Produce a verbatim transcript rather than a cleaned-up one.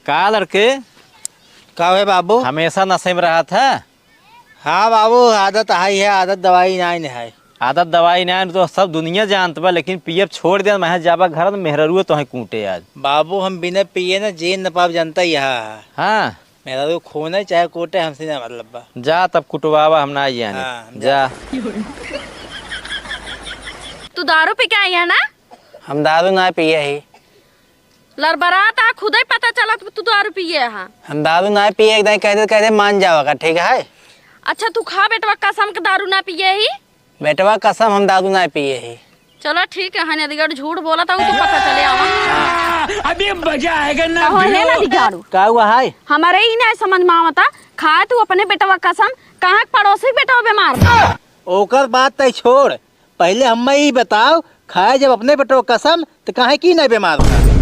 का लड़के? का है बाबू? हमेशा नशे में रहत है? हाँ बाबू, आदत है, है, आदत दवाई नाई न है। आदत दवाई नाई न तो सब दुनिया जानत बा, लेकिन पियब छोड़ दे, मैं जाबा घर में मेहररुआ तोहे कूटे आज। बाबू, हम बिना पिए न जी न पाब, जनता यह है। हाँ। मेहररुआ खूने चाहे कूटे, हमसे ना मतलब बा। जा तब कुटवावा, हम ना जाने। हाँ, जा। जा। तू दारू पी के आई है ना? हम दारू ना पिए ही। लरबरात आ, खुदे पता चलत तू दारू पिए हा। हम दारू ना पिए, एक दाई कह दे, कह दे मान जावा का, ठीक है? अच्छा, तू खा बेटवा कसम के दारू ना पिए ही। बेटवा कसम हम दारू ना पिए ही। चलो ठीक है, हने दिगड़ झूठ बोला था, वो तो पता चले आवा। अभी मजा आएगा ना कहो है ना भिड़ो। दिगाड़ू। का हुआ है? हमारे ही ना समझ में आवता, खाए तू अपने बेटवा कसम, कहाँ के पड़ोसी के बेटवा बीमार बा? ओकर बात तय छोड़, पहले हमें ई बताओ, खाए जब अपने बेटवा कसम, तो काहे की नहीं बीमार बा?